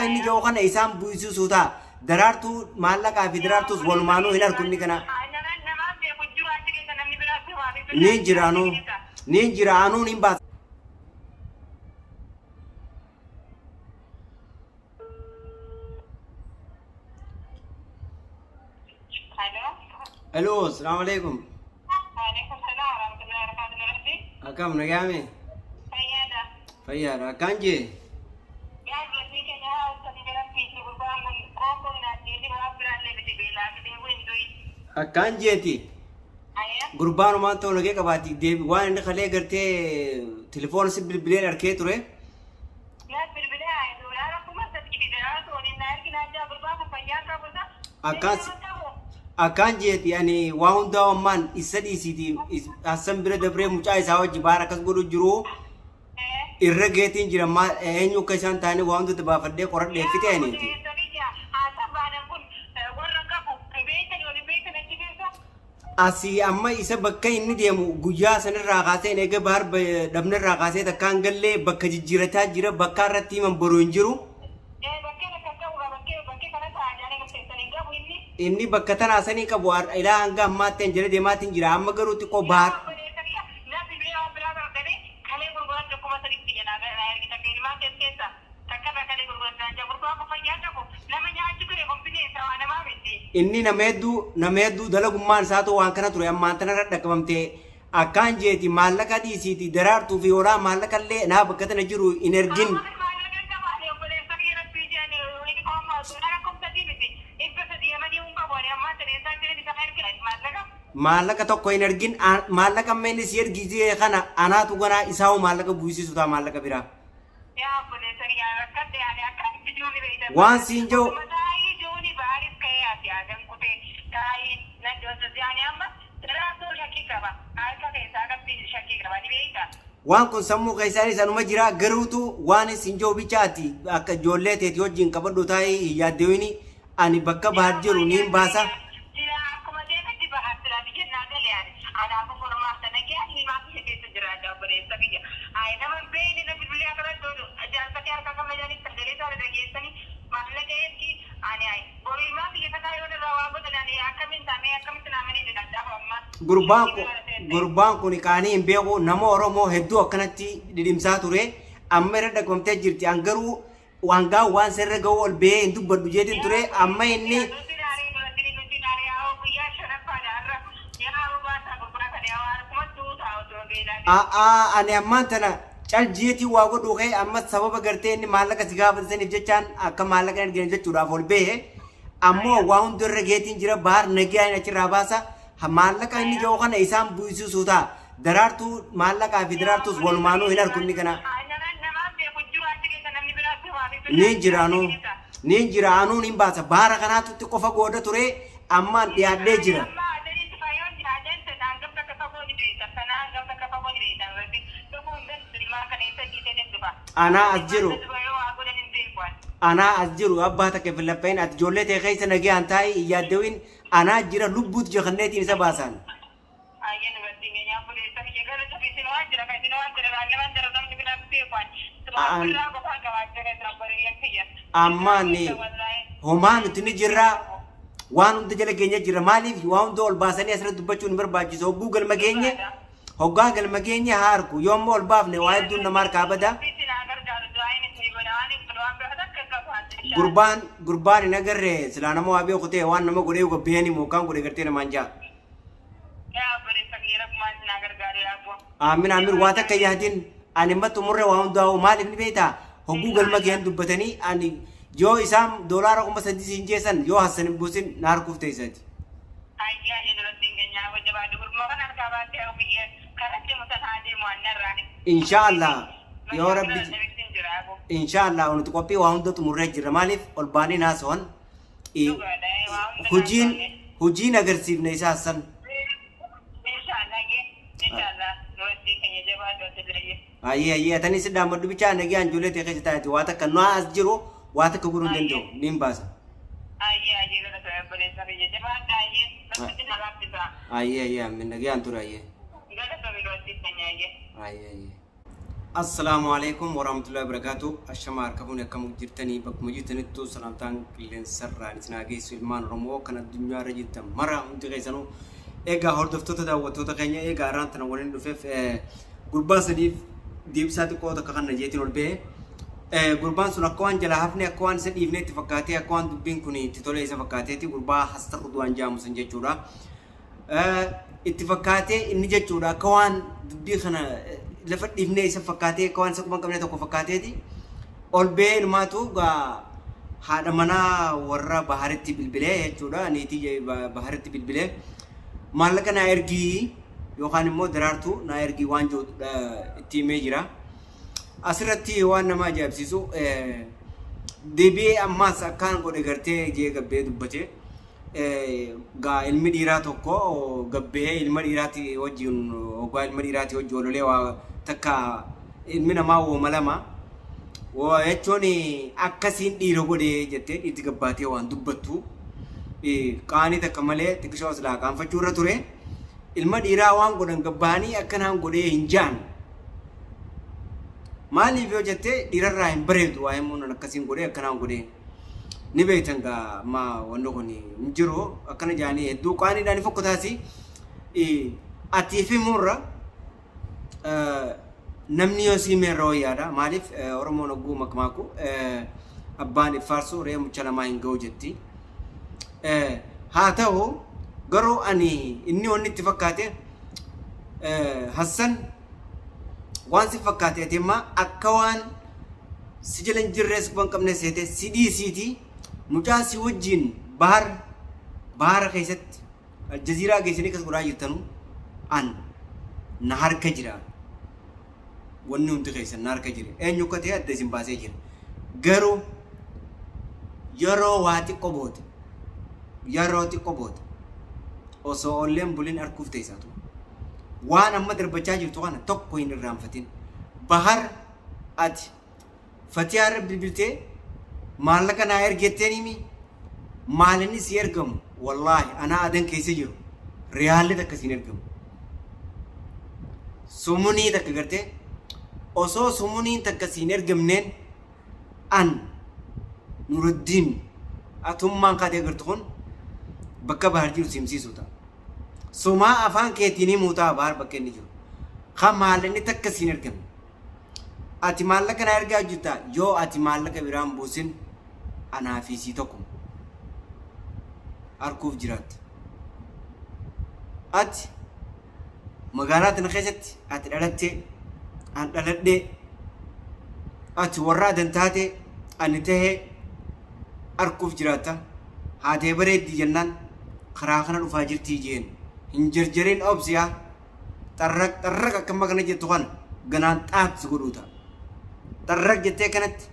inni jedhu kana isaan bu'isiisuu ta'a. Daraartuu maallaqaa fi daraartuus walumaanuu hin arku inni kana. Ni jira anuu. Ni jira anuu niin baasa. Hello, assalamu alaikum. Waalaikum salaam warahmatullahi wabarakatuh. Nurratti. Akkam nagaame? Fayyaadha. Fayyaadha. Akkaan jee? Yaa dubartii keenya haa uffati jalatti fi gurbaan kun qoonqoo hin ajjeesin waan biraallee miti beelaa fi dheebuu hin du'in. Akkaan jeeti? Ayya. Gurbaan homaan ta'u nagee qabaati. Deebi waan inni kalee gartee telefoona si bilbileen arkee ture. Yaa bilbilee haa doolaara 3000 fi daraartuu waliin na ergi naan jaa gurbaan kun fayyaa qabu isa. Akkaan akkaan jeeti ani waa hundaa ammaan isa dhiisiiti Hassan bira dabree mucaa isaa wajji baar akkas godhu jiru irra geetiin jira maal eenyu akka isaan ta'anii waa hundatti baafadhee qoradhee fixe aniiti. Haasaa baanan kun warra qabu hin beektan waliin beektan achi keessa. Asii amma isa bakka inni deemu guyyaa sanirraa kaasee eega bahar dhabnerraa kaasee takka hin gallee bakka jijjiirataa jira bakka irratti himan boru hin jiru. Bakkee bakka hin qabu bakkee bakkee kana ta'a jaanii murteessan hin qabu inni. Inni bakka tanaa sanii qabu ilaa hanga ammaatti an jala deemaatiin jira amma garuu xiqqoo bahar. Obboleessa kiyya nafti bee waan biraa qabdanii kalee gurguradhu 3000tti jedhaa gara ergi takka ilmaan kees keessa. Takka irraa kalee gurguradhu naan jedha gurbaan kun fayyaa qabu nama nyaachu ture kun bineensa waa namaa miti. Inni nama hedduu nama hedduu dalagummaan isaatu waan kana ture ammaan tanarra dhaqqabamte akkaan jeeti maallaqa dhiisiiti daraartuu fi hoolaa maallaqa illee naa bakka tana jiru hin ergin. Amma maallaqa hin qabu ani obboleessa kiyya rabbii jedhani inni qooma doolaara 3000 miti 300 yamanii hin qabu ani ammaan tana eessaan jiran isaa erge ani maallaqa. Maallaqa tokko hin ergin maallaqa amma inni si ergisiise kana anaatu ganaa isaa'u maallaqa buusisu ta'a maallaqa biraa. Yaa obboleessa kiyya rakkadhe ani akka itti jiru ni beekta. Waan siin jiru. Osuma taa'ii jiruuni baaris ka'ee ati hagam kutee taa'ii nan doorsise ani amma daraartuu shakkii qaba harka keessaa qabdi shakkii qaba ni beekta. Waan kun sammuu keessaanis anuma jira garuutu waan siin jiru bicha ati akka ijoollee teeti wajjin qabadhu taa'ii hin yaaddewini Ani bakka Bahar jiru niin baasa. Silaa akkuma deemetti Bahar silaa biyya naa gale ani. Anaafu furmaata nagayaan ilmaan kiyya keessa jiraadha obboleessa kiyya. Ayi nama hin beeyne na bilbilee akkana doolu jaarsa kee harkaa qabna jedhanii sagalee isaa dhageessanii maallaqa ergi ani ayi boru ilmaan kiyya takaa yoo narraa waa godhan ani akkamiin ta'a mee akkamitti naa malee jedha amma. Gurbaan kun gurbaan kun qaanii hin beeku nama Oromoo hedduu akkanatti dhidhimsaa ture amma irra dhaqbamtee jirti an garuu Waan gaa waan sirra ga'uu ol ba'ee hin dubbadhu jeetin ture amma inni A'aa ani ammaan tana cal jeetiin waa godhuu ka'e amma sababa gartee inni maallaqa si gaafate saniif jechaan akka maallaqa hin argine jechuudhaaf ol ba'e ammoo waa hunda irra geetiin jira bahar nagaa hin achirraa baasa maallaqa inni jedhu kana isaan bu'isiisuu ta'a Daraartuu maallaqaa fi daraartuus walumaanuu hin arku inni kana. Niin jira anuu. Niin jira anuu niin baasa. Baara kanaatu xiqqoo fagooda ture ammaan dhiyaadhee jira. Anaa as jiru. Anaa as jiru abbaa takka hin lapheen ati ijoollee tee keessa nagayaan taa'i hin yaaddawin anaa jira lubbuutu jakanneetiin isa baasaan. Ayyee dubartiin keenya obboleessa kiyya galata fi isin waan jira kan isin waan jira raan naman jira namni biraan beeku ani An- waan birraa qofaan qabaachuu keessa obboleeyyan kiyya. Amma ni homaa nuti ni jirra waan hunda jala keenya jira maaliif waa hunda ol baasanii asirratti dubbachuun hin barbaachisu hogguu galma geenye hoggaa galma geenye haa arku yoo amma ol baafne waa hedduun nama harkaa bada Isin haa gargaaru du'aayin isin godha waan hin godhu waan biraa takka hin qabu ani gurbaan gurbaan hin agarre silaa nama waa beeku ta'e waan nama godhee gabbihanii mookkaan godhe gartee namaan ja'a. Yaa obboleessa kiyya rabbumaan isin haa gargaaru yaa abboo. Aamin aamin waa takka yaadin ani amma xumurre waa hundaa'u maaliif ni beektaa hogguu galma ga'an dubbatanii ani yoo isaan doolaara 3000 siin jeessan yoo hassan hin buusin na harkuuf teessati. Ayyaa jedhu rabbiin keenya haa jabaadhu gurbuma kana harkaa baasee haa biyya karaa deemu san haa deemu annarraa. Inshaa Allah yoo rabbi Rabbi jira aboo. inshaa Allah nuti qophii waa hunda xumurree jirra maaliif ol baanii naasoon Dhugaadha waa hunda Hojiin naasofne. hojiin agarsiifne isaa san. Inshaallah ye inshaallah nuraddiin keenya jabaadhu atillee. Ayyee ayyee atanii si dhaammadhu bichaa nagaan ijoollee ta'e keessa taa'eeti waa takka nu as jiru waa takka godhuu hin danda'u niin baasa. Ayyee ayyee galata obboleessa kiyya jabaadha ayyee rabbi si laaffisa. Ayyee ayyee ammin nagaan ture ayyee. Galata nuraddiin keenya ayyee. Ayyee ayyee. Assalaamu alaikum warahmatullahi wabarakatuh. Ashama harka fuune, akkam jirtanii? Bakkuma jirtanittu salaamtaan qilleensarraan isin haa geessu. Ilmaan Oromoo kan addunyaa irra jirtan mara hundi keessanuu, egaa hordoftoota, daawwattoota keenya, egaa irraan tana waliin dhufeef gurbaa saniif deebisaa xiqqoo takka kan jeetiin ol ba'e. Gurbaan sun akka waan jalaa hafne, akka waan isa dhiifne itti fakkaatee, akka waan dubbiin kun itti tolee isa fakkaateeti, gurbaa Hassan Rudwaan jedhamu sun jechuudha. Itti fakkaatee inni jechuudha, akka waan dubbii kana lafa dhiifnee isa fakkaatee, akka waan isa quban qabne tokko fakkaateeti ol ba'ee inumaatu gaa haadha manaa warra Baharitti bilbilee jechuudha. Niitii Baharitti bilbilee, maallaqa naa ergii yookaan immoo Daraartuu naa ergii waan jiru itti himee jira. Asirratti waan nama ajaa'ibsiisu, deebi'ee ammaas akkaan godhe gartee jee gabbee dubbate. Gaa ilmi dhiiraa tokko gabbee ilma dhiiraati wajjin, hoggaa ilma dhiiraati wajjin ololee waa takka, ilmi namaa wooma lama waa jechuun akkasiin dhiira godhe jettee dhiirti gabbaatee waan dubbattu qaanii takka malee xiqqishoo silaa qaanfachuu irra ture. Ilma dhiiraa waan godhan gabbaanii akkanaan godhee hin jaan. Maaliif yoo jettee, dhiirarraa hin bareedu waa himuun, akkasiin godhee akkanaan godhee. Ni beektan gaa, amma wanni kun hin jiru akkana jaanii hedduu qaaniidhaan fokkotaasi. Atiif himuurra namni yoo sii meerra wayyaadha. Maaliif, Oromoon hogguu makmaaku "Abbaan iffaarsu re'ee mucha lamaa hin ga'u" jetti. Haa ta'u garuu, ani inni wanni itti fakkaate, Hassan, waan si fakkaate, ati ammaa akka waan si jala hin jirrees quba hin qabne seete, si dhiisiiti mucaa si wajjin bahar bahara keessatti Aljaziiraa geessanii akkas godhaa jirtanu, an na harka jira. Wanni hundi keessan na harka jira. Eenyu akka ta'e adda isin baasee jira. Garuu yeroo waa xiqqoo booda, yeroo xiqqoo booda, osoo olleen bulin arguuf teessaatu. Waan amma darbachaa jirtu kana tokko hin irraanfatin. Bahar, ati Fatiyaa irra bilbiltee maallaqa naa ergetteen himi. Maalinni si ergamu, wallaahi, anaa adan keessa jiru, riyaalli takka siin ergamu. Sumunii takka gartee, osoo sumuniin takka siin ergamneen, an Nuruddin atummaan kaatee agartu kun bakka Bahar jiru simsiisuu ta'a. Sumaa afaan keetiin himuu ta'a Bahar bakka inni jiru. Kan maallaqni takka siin ergamne. Ati maallaqa naa ergaa jirta, yoo ati maallaqa biraan buusin anaa fi sii tokkuma. Arguuf jiraatta. Ati magaalaa tana keessatti ati dhalattee, an dhaladhee, ati warra adan taatee, ani tahee arguuf jiraatta. Haatee bareeddii jennaan karaa kana dhufaa jirtii jeen. Hin jarjarin, obsiyaa. Xarraq xarraq akka amma kana jettu kana ganaan xaat si godhuu ta'a. Xarraq jettee kanatti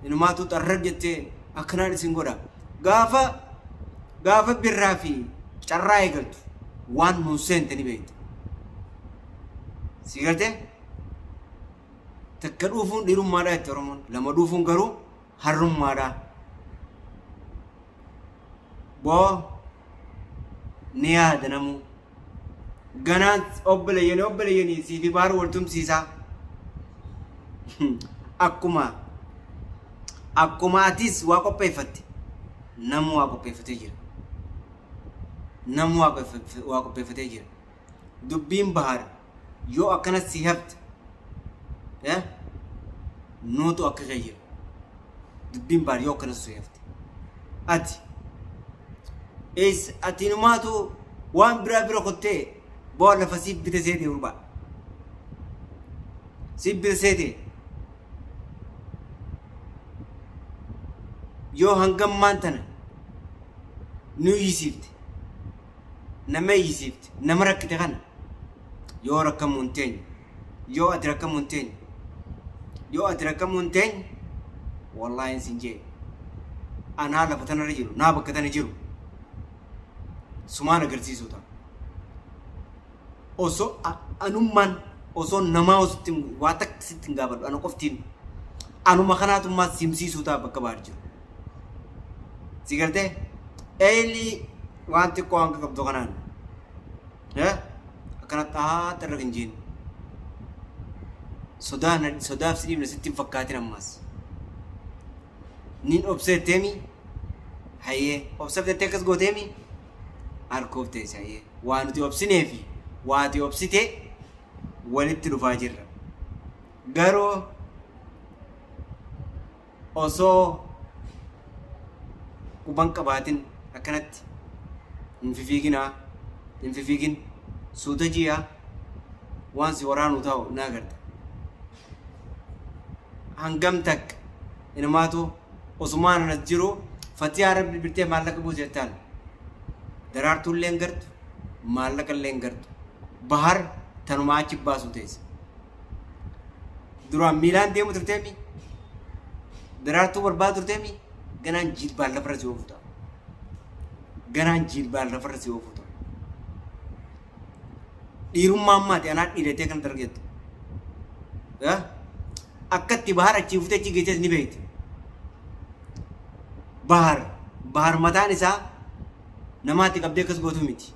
inumaatu xarraq jettee akkanaan isin godha. Gaafa gaafa birraa fi carraa eegaltu waan nuun seente ni beekta. Si galtee? Takka dhuufuun dhiirummaadha jette Oromoon. Lama dhuufuun garuu harrummaadha. Boo, ni yaada namuu. Ganaan obboleeyyanii obboleeyyanii siifi baaruu wal tumsiisaa. Akkuma atis waa qopheeffatte, namuu waa qopheeffatee jira. Namuu waa qopheeffatee jira. Dubbiin Bahar yoo akkana si hafte, nuutu akka kee jira. Dubbiin Bahar yoo akkana si hafte. Ati eessa ati inumaatu waan biraa bira kottee boo lafa siif bite seete, gurbaa. Siif bite seete. Yoo hangammaan tana nu iyyisiifte, nama iyyisiifte, nama rakkite kana, yoo rakkamuu hin teenye, yoo ati rakkamuu hin teenye, yoo ati rakkamuu hin teenye, wallaahi sin jee, anaa lafa tanarra jiru, naa bakka tana jiru sumaan agarsiisuu ta'a. Osoo anummaan osoo namaa ositti waa takka sitti hin gaafadhu, ana qoftiin anuma kanaatummaa simsiisuu ta'a bakka Bahar jiru. Si galtee? Eelii waan xiqqoo hanga qabdu kanaan akkana xaaxirra hin jeen. Sodaa sodaaf si dhiifne sitti hin fakkaatin ammaas. Nin obsa jetteemi? Hayyee obsaf jettee akkas gooteemi? Harkoof teesse hayyee. Waa nuti obsinee fi waa ati obsite walitti dhufaa jirra. Garuu osoo quban qabaatin akkanatti hin fifiiginaa hin fifiigin suuta ji'a waan si waraanuu taa'u na agarta. Hangam takka inumaatu osumaan as jiru fatiyaa irra bilbiltee maallaqa buusi jettaan. Daraartuu illee hin gartu maallaqa illee hin gartu. Bahar tanumaa achi baasuu teessa. Duraan miilaan deemu turteemi. Daraartuu barbaadu turteemi. Ganaan jilbaan lafarra si oofu ta'a. Ganaan jilbaan lafarra si oofu ta'a. Dhiirummaan maati anaa dhiiratee kan dargeettu. Akka itti bahar achii fuutee achi geesses ni beekti. Bahar bahar mataan isaa namaatti qabdee akkas gootu miti.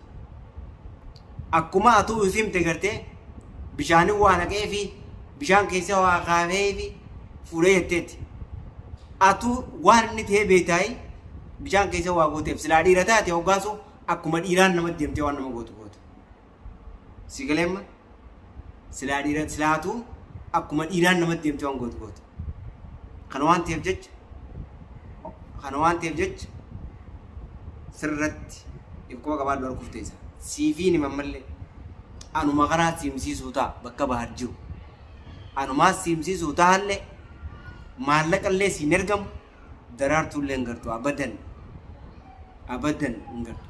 Akkuma atuu if himte gartee bishaanin waa naqeefi bishaan keessa waa kaafeefi fuudhee jetteetti. Atuu waan inni ta'ee beektaayi bishaan keessa waa gooteef silaa dhiira taate hoggaasu akkuma dhiiraan nama deemtee waan nama gootu goota. Si galee amma silaa dhiira silaa atuu akkuma dhiiraan nama deemtee waan gootu goota. Kana waan ta'eef jecha kana waan ta'eef jecha sirratti if quba qabaadhu arguuf teessa. Siifiin hima ammallee anuma karaa siimsiisuu ta'a bakka bahar jiru. Anumaa siimsiisuu ta'allee maallaqa illee siin ergamu daraartuu illee hin gartu abadan abadan hin gartu.